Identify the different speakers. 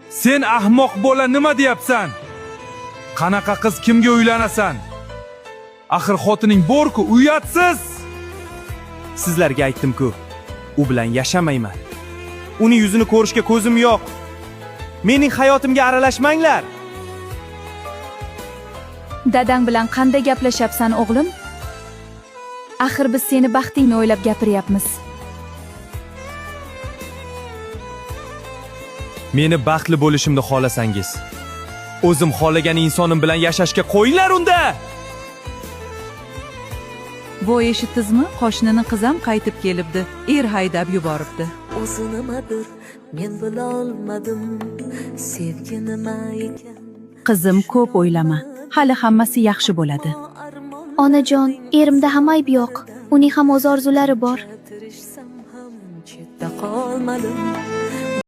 Speaker 1: Sen ahmoq bola nima deyapsan? Qanaqa qiz kimga uylanasan? Axir xotining bor-ku, uyatsiz!
Speaker 2: Sizlarga aytdim-ku, u bilan yashamayman. Uni yuzini ko'rishga ko'zim yo'q. Mening hayotimga aralashmanglar.
Speaker 3: Dadang bilan qanday gaplashyapsan, o'g'lim? Axir biz seni baxtingni o'ylab gapiryapmiz.
Speaker 2: Meni baxtli bo'lishimni xohlasangiz, o'zim xohlagan insonim bilan yashashga qo'yinglar unda.
Speaker 4: Voy, eshitdizmi? Qo'shnini qizam qaytib kelibdi. Er haydab yuboribdi.
Speaker 5: O'zi nimadir men bilolmadim, sevgi nima ekan.
Speaker 4: Qizim, ko'p o'ylama. Hali hammasi yaxshi bo'ladi.
Speaker 6: Onajon, erimda ham ayb yo'q. Uning ham o'z orzulari bor.
Speaker 5: Tirishsam ham chetda qolmadim.